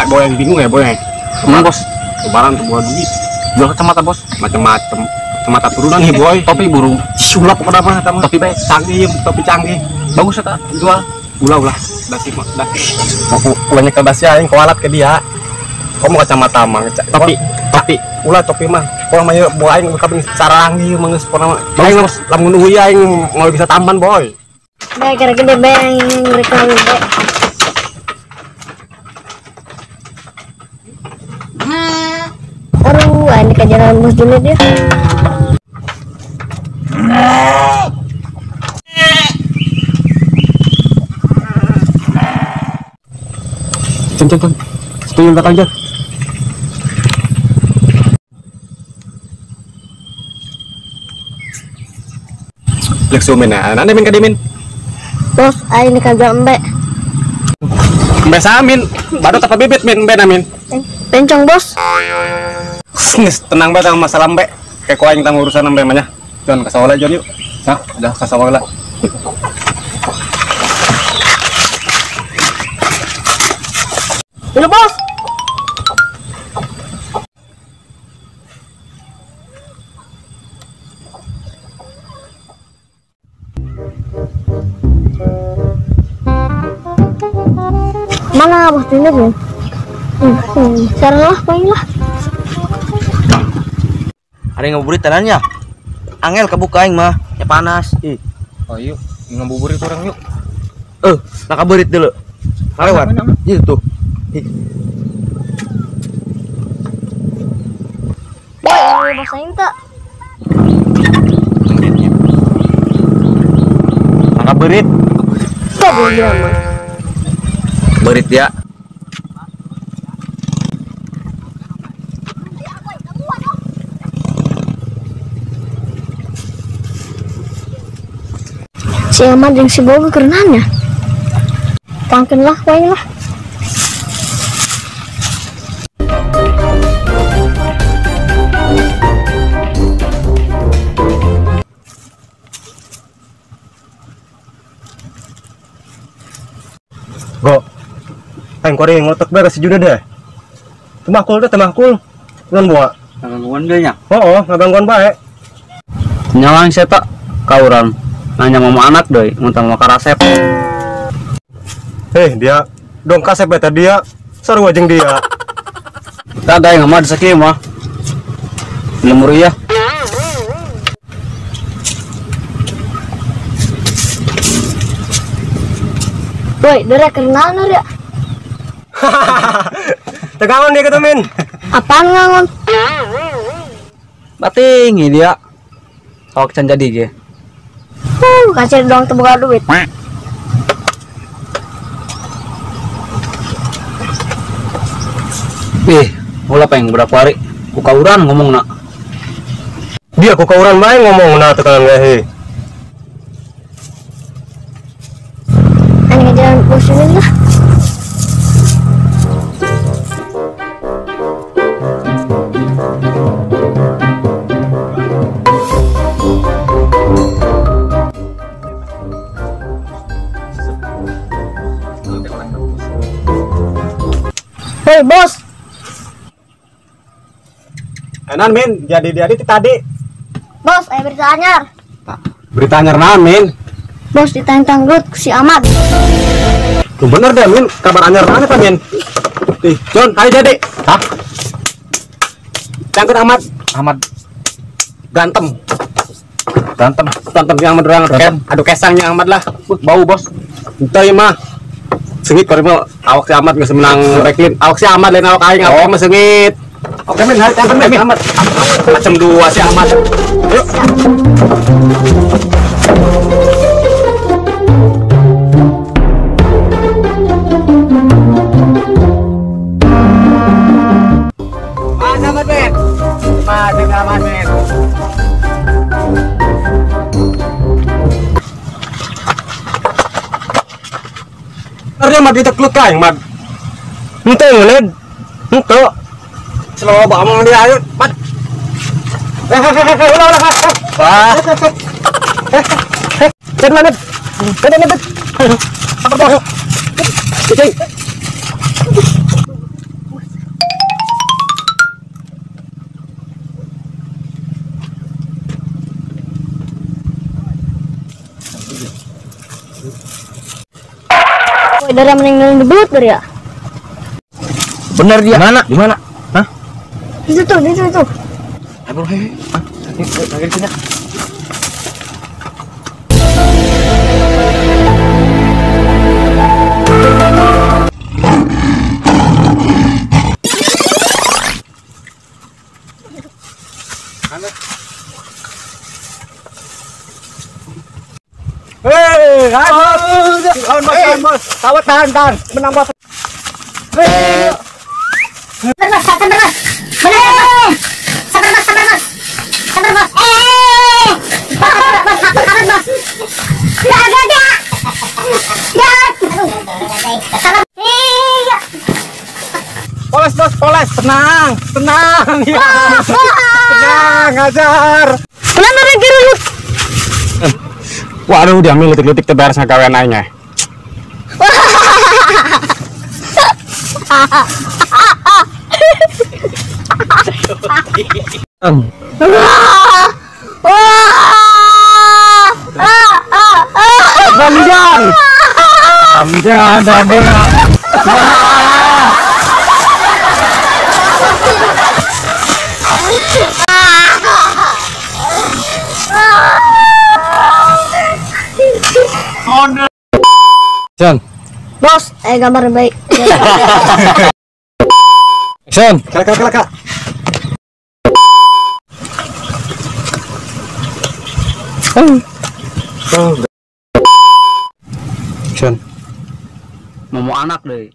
Boy yang bingung ya boy. Emang bos, lebaran tuh buat duit. Jual kacamata bos, macem-macem. Kacamata turunan nih boy. Topi burung. Sulap pokoknya mah eta mah. Topi bae. Canggih, topi canggih. Bagus eta jual. Ulah ulah. Dasi mah, dasi. Banyak ke dasi aing kualat ke dia. Kamu kacamata mah topi, topi. Ulah topi mah. Pokoknya mah ieu boy aing kabeh sarang ieu mah geus pokona mah. Aing mah lamun euy aing mau bisa tampan boy. Bae gara gede bae aing mereka bae. Aduh, ini kejaran bos Juned ya. Cen cen cen. Setuju belakang aja. Lek sumen nah, nanti min kadimin. Bos, aing kagak embe. Embe samin, baru tapa bibit min embe namin. Pencong bos. Tenang banget sama masalah embe. Kayak kau aing tang urusan embe mah nya. Jon kasawala Jon yuk. Hah, udah kasawala. Dulu bos. Mana bos Juned ya? Sekarang lah, main lah. Ada yang ngabuburit tanahnya? Angel kebuka aing mah, ya panas. Ih. Oh yuk, ngabuburit orang yuk. Nak kaburit dulu. Lewat. Iya tuh. Ih. Boy, bos aing tak. Nak kaburit. Kok belum bilang mah? Berit ya. Si Ahmad yang si Boga kerenannya. Tangkin lah, wain lah. Go. Aing kore ngotok bae ka si Juned deh. Temakul teh temakul. Ulun bawa. Gangguan dia nya. Oh, ngagangguan bae. Nyalang saya tak kauran. Nanya mama anak doi, muntah mama karasep. Dia dong kasep beta dia, seru jeung dia. Tak ada yang mah disaki mah. Lemur ya. Woi, dera kenal ya. Tegangan dia gitu min. Apaan ngangon? Bating ini dia. Awak can jadi ge. Kasih dong terbuka duit. Ih, ulah pengen berapa hari kukauran ngomong nak. Dia kukauran main ngomong nak tekanan gahe. Ani ngejalan bos ini lah. Hei bos. Enan min, jadi tadi. Bos, ayo berita anyar. Berita anyar naon min? Bos ditantang gelut si Ahmad. Tuh bener deh min, kabar anyar naon eta min? Ih, John, ayo jadi. Hah? Cangkut Ahmad. Ahmad ganteng. Berantem. Berantem yang Ahmad orang. Aduh kesangnya Ahmad lah. Bau bos. Entah ya mah. Sengit kalau mau awak si Ahmad nggak semenang reklin. Awak si Ahmad lain awak aing, awak mah sengit. Oke men, hari men, amat. Macam 2 sih amat. Yuk. Mas amat men. Mas amat men. Ternyata mah ditekluk kain mah. Ente ngeled. Ente. Selalu bawa dia ayo, mat. Ulah ulah. Wah. Cek mana? Cek mana? Apa tuh? Cek. Woi, dari mending belut dari ya. Bener dia. Mana? Di mana? Hah? Di situ, di situ. Ayo, bro, hei. Lagi sini. Hei, tahan, bos, bos. Tahan, tahan, tahan. Menang, bos. Hei. Sabar, bos, sabar, bos. Sabar, bos, sabar, bos. Sabar, bos. Sabar, bos, sabar, bos. Gak, gak, gak. Gak. Sabar. Iya. Poles, bos, poles. Tenang, tenang. Ya. Tenang, ajar. Tenang, lagi ribut. Waduh, diambil letik-letik tebar sama kawan aingnya. Ramjan, Ramjan, Ramjan. Action. Bos, gambar baik. Action. Kala kala kala. Action. Mau anak deh.